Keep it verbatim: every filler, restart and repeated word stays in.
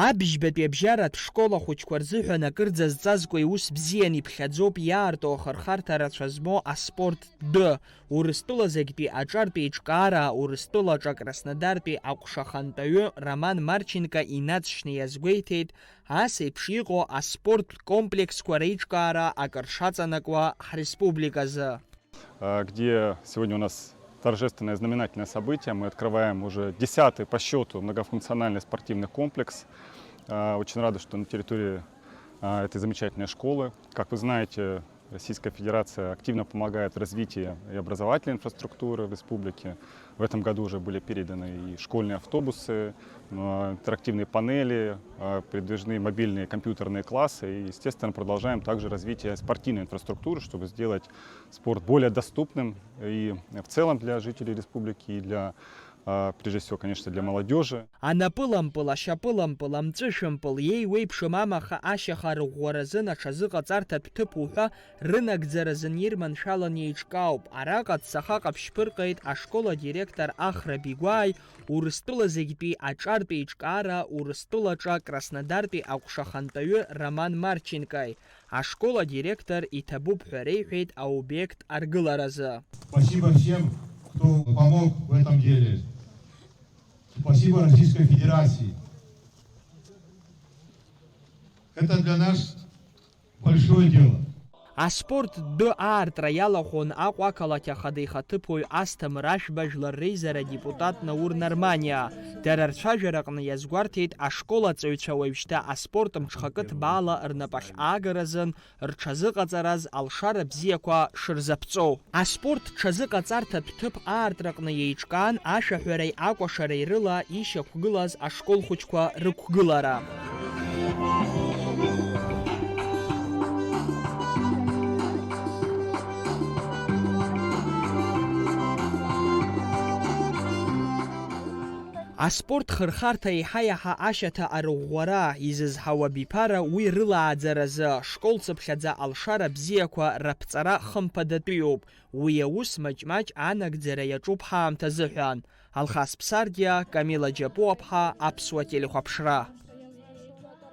Абжьбатәи абжьаратә школ ахәыҷқәа рзыҳәан акырӡа зҵазкуа иус бзиан иԥхьаӡоуп иаарту ахырхарҭа рацәа змоу аспорт Д, Урыстәыла зегьтәи аҿартә еиҿкаара, Урыстәылаҿы Краснодартәи аҟәшахантәаҩы Роман Марченко инаҵшьны иазгәеиҭеит, ас еиԥш иҟоу аспорттә комплексқәа реиҿкаара акыр шаҵанакуа ҳреспубликазы. э, где сегодня у нас торжественное знаменательное событие. Мы открываем уже десятый по счету многофункциональный спортивный комплекс. Э, Очень рады, что на территории э, этой замечательной школы. Как вы знаете, Российская Федерация активно помогает в развитии и образовательной инфраструктуры в республике. В этом году уже были переданы и школьные автобусы, э, интерактивные панели, э, передвижные мобильные компьютерные классы. И, естественно, продолжаем также развитие спортивной инфраструктуры, чтобы сделать спорт более доступным и в целом для жителей республики, и для, э, прежде всего, конечно, для молодежи. Анапылампыл, ашьапылампыл, амҵәышәымпыл, иеиуеиԥшым амаха ашьаха рыӷәӷәаразын аҽазыҟаҵарҭатә ҭыԥ уҳәа рынагӡаразын ирманшәалан еиҿкаауп. Араҟа ацаха ҟаԥшь ԥырҟеит ашкол адиректор Ахра Бигәааи Урыстәыла зегьтәи аҿартә еиҿкаара Урыстәылаҿы Краснодартәи аҟәшахантәаҩы Роман Марченкои. Ашкол адиректор иҭабуп ҳәа реиҳәеит аобиект аргыларазы. Спасибо всем, кто помог в этом деле. Спасибо Российской Федерации. Это для нас большое дело. Аспорт дәы аартра иалахәын Аҟәа ақалақь ахада ихаҭыԥуаҩ Асҭамыр Ашәба, жәлар реизара адепутат Наур Нарманиа. Дара рцәажәараҟны иазгәарҭеит ашкол аҵаҩцәа уажәшьҭа аспорт мҽхакы ҭбаала рнапахь аагаразын рҽазыҟаҵараз алшара бзиақәа шырзаԥҵоу. Аспорт ҽазыҟаҵарҭатә ҭыԥ аартраҟны иеиҿкаан ашәаҳәареи акәашареи рыла ишьақәгылаз ашкол хәыҷқәа рықәгылара. Аспорт хырхарҭа еиҳа-иаҳа ашьаҭа арыӷәӷәара, изызҳауа абиԥара уи рылааӡаразы, школ цыԥхьаӡа алшара бзиақәа раԥҵара хымԥадатәиуп. Уи аус маҷ-маҷ анагӡара иаҿуп ҳаамҭазыҳәан. Алхас Ԥсардиа, Камила Џьапуаԥҳа, Аԥсуа телехәаԥшра.